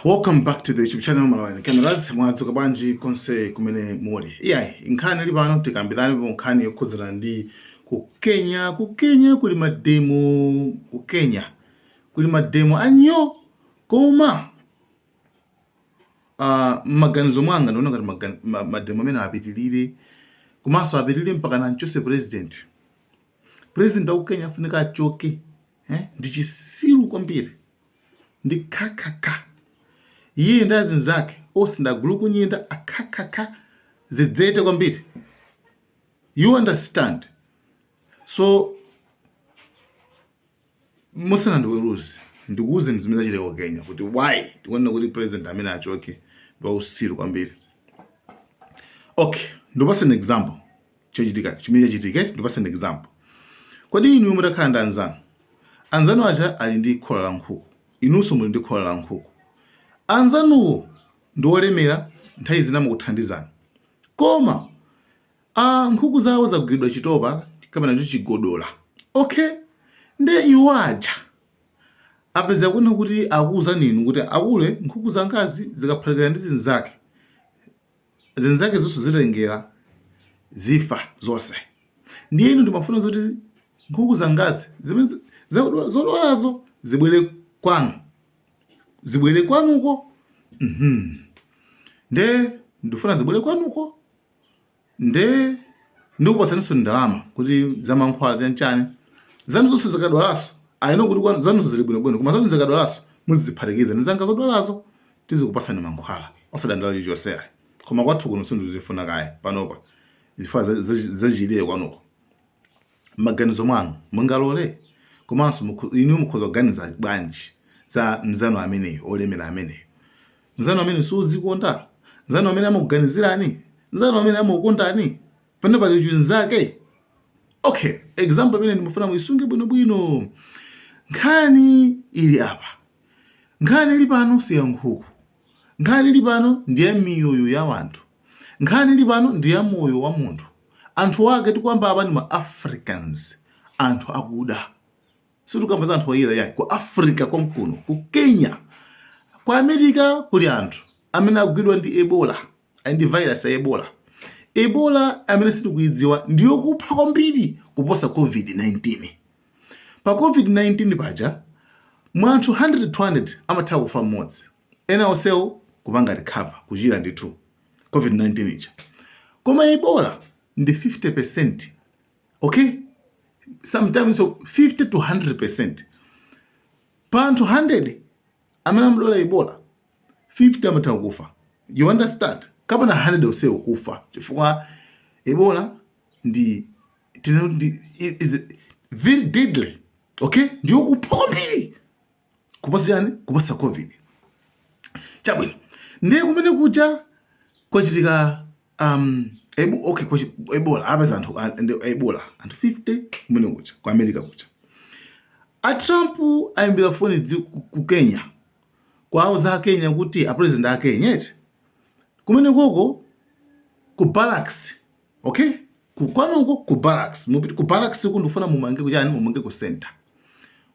Welcome back to the YouTube channel Malawi Cameras. Mwadzuka bwanji konse kumene muli? Iyayi, nkhani ili pano tikambirane nkhani yokhudzana ndi ku Kenya. Ku Kenya kuli mademo, ku Kenya kuli mademo anyo, koma m'maganizo mwanga ndiona ngati mademo amene apitilire, komanso apitilire mpaka namchose president. President wa ku Kenya afunika achoke, eh? Ndi chisiru kwambiri, ndi khakhakha. Iye ndi azinzake onse ndi agulukunyinda, akhakhakha, zidzete kwambiri, you understand? So musanandiweruze, ndikuwuzeni zimene zachitika ku Kenya, kuti why tikuona kuti president amene achoke ndi wausiru kwambiri. Okay, ndipaseni example chochitika chimene chachitika. Ndipaseni example. Kodi inu mutakhala ndi anzanu, anzanu aja ali ndi khola la nkhuku, inunso muli ndi khola la nkhuku, anzanuwo ndi olemera, nthawi zina mukuthandizana, koma nkhuku zawo zagwidwa chitopa kapena kuti chigodola, okay? Nde iwo aja apeza kuona kuti akuwuzani inu kuti, "Akule, nkhuku zangazi zikaphatikana ndi zinzake, zinzake zonse zitengera, zifa zonse. Ndiye inu ndimafuna zoti nkhuku zangazi zimene zodwalazo zibwere kwanu, zibwere kwanuko. Nde ndifuna zibwere kwanuko, nde ndikupatsaninso ndalama kuti zamankhwala, chanchani, zanu zonse zikadwalanso. Ayino kuti zanu zili bwinobwino, koma zanu zikadwalanso muziziphatikiza ndi zanga zodwalazo, tizikupatsani mankhwala, osadandaula chilichonse ayi. Koma kwathu kuno sindizifuna kaye panopa, zifuna zachilire kwanuko." M'maganizo mwanu mungalole? Komanso inu mukhoza kuganiza bwanji za mzanu ameneyo, olemera ameneyo? Mzanu amene siuzikonda, mzanu amene amakuganizirani, mzanu amene amakukondani, pano pali chinzake. Okay, example imene ndimafuna muisunge bwinobwino. Nkhani ili apa, nkhani ili pano si ya nkhuku. Nkhani ili pano ndi ya miyoyo ya wanthu. Nkhani ili pano ndi ya moyo wa munthu. Anthu ake tikuyamba apa ndi ma Africans, anthu akuda. Sitikuyamba za anthu oyera yayi. Ku Africa konkuno, ku Kenya, ku America kuli anthu amene agwidwa ndi Ebola, ali ndi virus ya Ebola. Ebola amene sitikuidziwa ndiyokupha kwambiri kuposa COVID-19. Pa COVID-19 paja mwa anthu 100 200 amatha kufa mmodzi, ena onsewo kupanga recover, kuchira ndithu COVID-19 ija. Koma Ebola ndi 50%, okay, sometimes so 50 to 100%. Pa anthu 100 amene amadwala Ebola, 50 amatha kufa, you understand? Kapena 100 onsewo kufa, chifukwa Ebola ndi ndi is very deadly, okay? Ndiyokupha kwambiri kuposa chani? Kuposa COVID. Chabwino, ndiye kumene kuja kwachitika okay, Ebola apeza anthu ndi Ebola anthu 50 kumene kuja ku America kuja. A Trump ayimbira foni ku Kenya, kwauza a Kenya kuti, a president a Kenya eti, kumene koko ku barracks, okay, kwanuko ku barracks, mupite ku barracks ku, ndikufuna mumange kuchani, mumange ku center,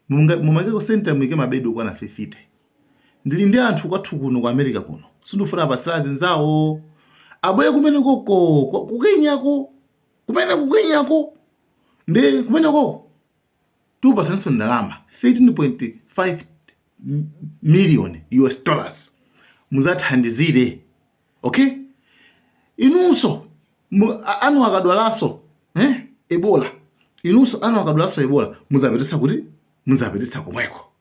mumange ku center, muike mabedi okwana 50. Ndili ndi anthu kwathu kuno ku America kuno, sindifuna apatsira azinzawo, abwere kumene koko ku Kenyako, kumene ku Kenyako. Ndi kumene koko tikupatsaninso ndalama 13.5 million US dollars, muzathandizire, okay? Inunso anu akadwalanso, eh, Ebola, inunso anu akadwalanso Ebola, muzapititsa kuti? Muzapititsa komweko.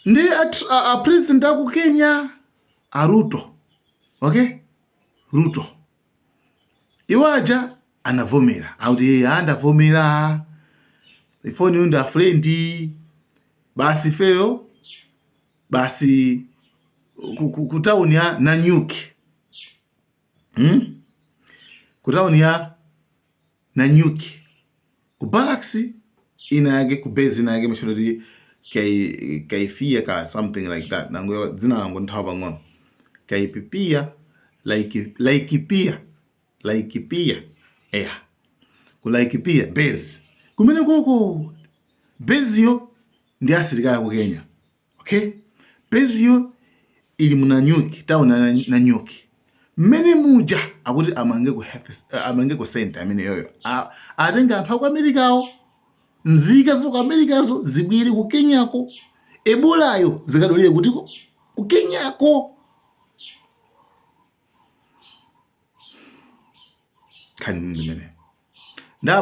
Ndi a president aku Kenya, a Ruto, okay, Ruto, iwo aja anavomera, akuti, "Andavomera ifoni ndi a friend, basi ifeyo basi ku town ya Nanyuki, Ku town ya Nanyuki, ku barracks ina yake, ku base ina yake machano kuti Kaifia ka something like that, nango dzina langu nthawi pang'ono, Kaipipia, like Laikipia, Laikipia, eya, ku Laikipia base kumene koko, base yo. Ndi asilikali aku Kenya, okay? Baseyo ili mu Nanyuki, town ya Nanyuki. Mmene muja akuti amange ku health, amange ku center amene yoyo. Atenge anthu aku Amerikawo, nzika za ku Amerikazo zibwere ku Kenyako. Ebolayo zikadwalire kutiko? Ku Kenyako. Nkhani ndi imeneyo. Ndi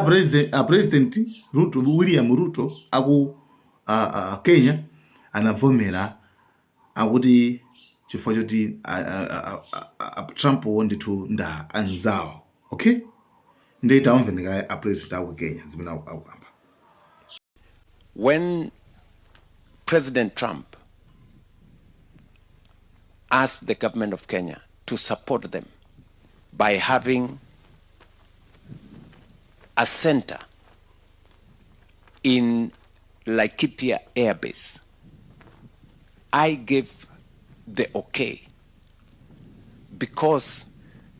a president Ruto, William Ruto aku Kenya anavomera akuti chifukwa choti a Trump wo ndithu nda anzawo, okay? Ndiye tamveni kaye a president aku Kenya zimene akukamba. When President Trump asked the government of Kenya to support them by having a center in Laikipia Air Base, I gave the okay because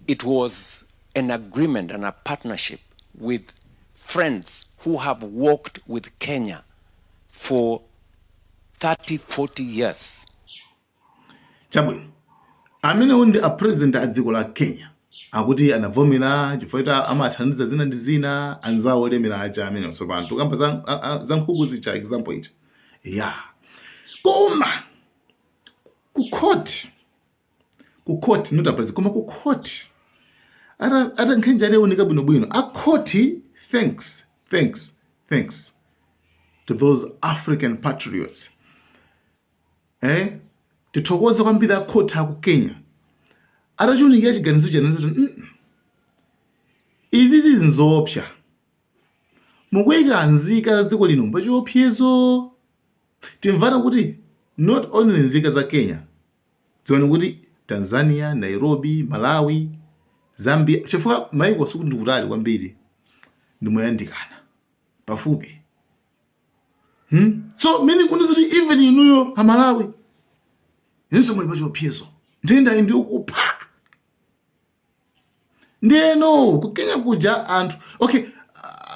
it was an agreement and a partnership with friends who have worked with Kenya for 30, 40 years. Chabwino, amenewo ndi a president a dziko la Kenya, akuti anavomera chifukwa choti amathandiza zina ndi zina anzawo olemera aja amenewo. Tsopano tikamba za nkhuku zija, example ija ya koma ku court, ku court, not a president, koma ku court ata nkhenja ataunika bwinobwino a court. Thanks, thanks, thanks to those African patriots, eh? Tithokoze kwambiri a court aku Kenya atachiunikira chiganizo chanenso kuti izizi nzoopsa, mukuyika nzika za dziko lino pachiopsezo. Timvana kuti not only nzika za Kenya, dziwani kuti Tanzania, Nairobi, Malawi, Zambia, chifukwa maiko sikuti ndikutali kwambiri, ndimoyandikana pafupi, So meaning kuti kuti even inuyo Amalawi inunso muli pachiopsezo, nthenda iyi ndiyokupha. Ndiyeno ku Kenya kuja anthu, okay,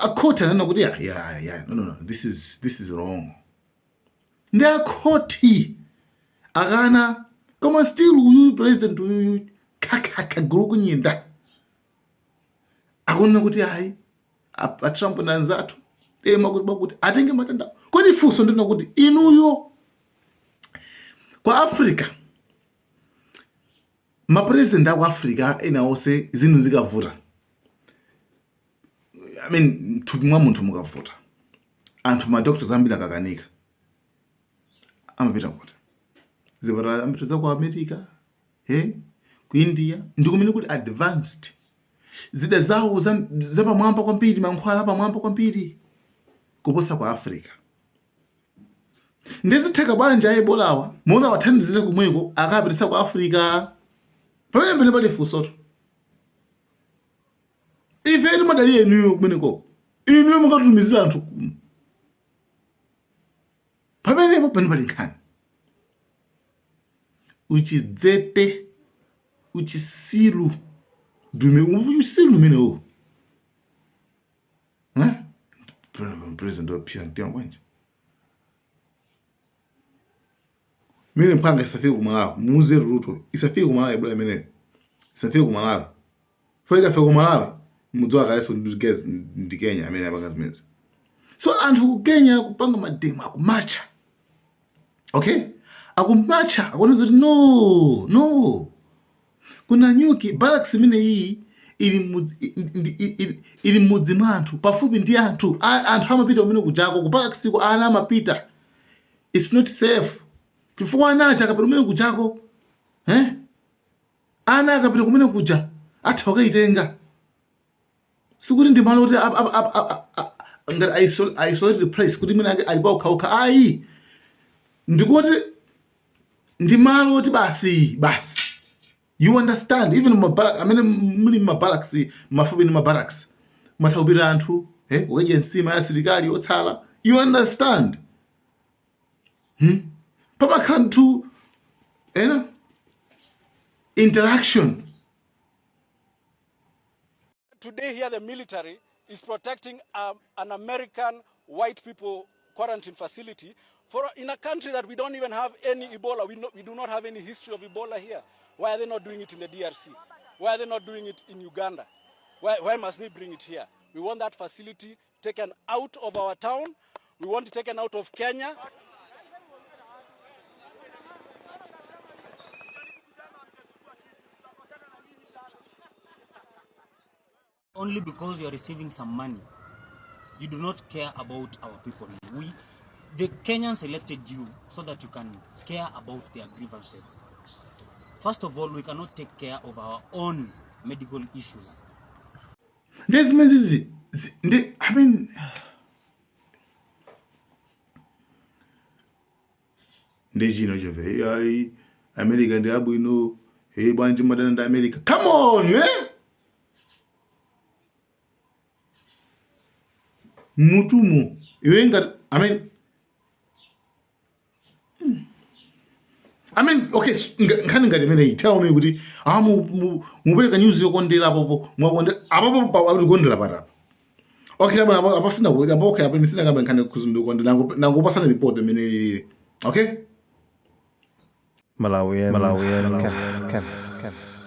akhoti anena kuti yeah, no, this is wrong. Ndi akhoti akana, koma still uyu president uyuyu khakha gulu kunyinda akunena kuti ayi, a Trump na anzathu ema kuti bakuti atenge matenda. Kodi funso ndina kuti inuyo kwa Africa, mapresident aku Africa ena onse, zinthu zikavuta, I mean, mthupi mwa munthu mukavuta, anthu ma doctors ambiri akakanika amapita kuti? Zipatala amapita za ku America, ku India, ndi kumene kuli advanced zida zawo zapamwamba kwambiri, mankhwala apamwamba kwambiri kuposa ku Africa. Ndizitheka bwanji a Ebolawa mona wathandizire kumweko akapitisa ku Africa? Pamene pene pali funsoto, ife timadalira inuyo kumenekoko, inuyo mukatumizira anthu kuno. Pamenepo pene pali nkhani, uchidzete, uchisilu ndume, uchisilu umenewo. Eh? President wapsya mtima bwanji mene mphanga isafike ku Malawi. Muuze Ruto isafike ku Malawi, Ebola imeneyo isafike ku Malawi. Fo ikafika ku Malawi, mudziwa kalenso ndi Kenya amene apanga zimenezo. So anthu ku Kenya kupanga mademo, akumatcha, okay, akumatcha, akuona kuti no, no, ku Nanyuki barracks imene iyi ili ili m'mudzi mwa anthu, pafupi ndi anthu. Anthu amapita kumene kujako ku barracks ko, ana amapita. It's not safe chifukwa ana aja akapita kumene kujako, eh? Ana akapita kumene kuja atha kukaitenga. Sikuti ndi malo kuti ngati isolated place kuti mwina ake ali paokhaokha, ayi. Ndikuti ndi malo oti basi basi, you understand? Even amene muli mabarracks, mafupi ndi mabarracks, matha kupita anthu, kukadya nsima ya asilikali otsala, you understand? Pamakhala nthu ena interaction. Today here the military is protecting an American white people quarantine facility for in a country that we don't even have any Ebola. We, no, we do not have any history of Ebola here. Why are they not doing it in the DRC? Why are they not doing it in Uganda? Why must they bring it here? We want that facility taken out of our town. We want it taken out of Kenya. Only because you are receiving some money, you do not care about our people. We, the Kenyans elected you so that you can care about their grievances. First of all, we cannot take care of our own medical issues. Ndi zimene zizi ndi, I mean, ndi chino chove ayi, America ndi abwino. Hey, bwanji madana ndi America? Come on, man. Mutumu iwe ngati, I mean, okay, nkhani ngati imeneyi, tell me kuti ah, mupereka news yokondera apopo, mwakondera apopo kukondera patapa. Okay, apo apo apo sina apo. Okay, apo sina kamba nkhani kuzundu kukondera, nangopasana report imene ilili. Okay. Malawian, Malawian, Malawian, Camera, Camera.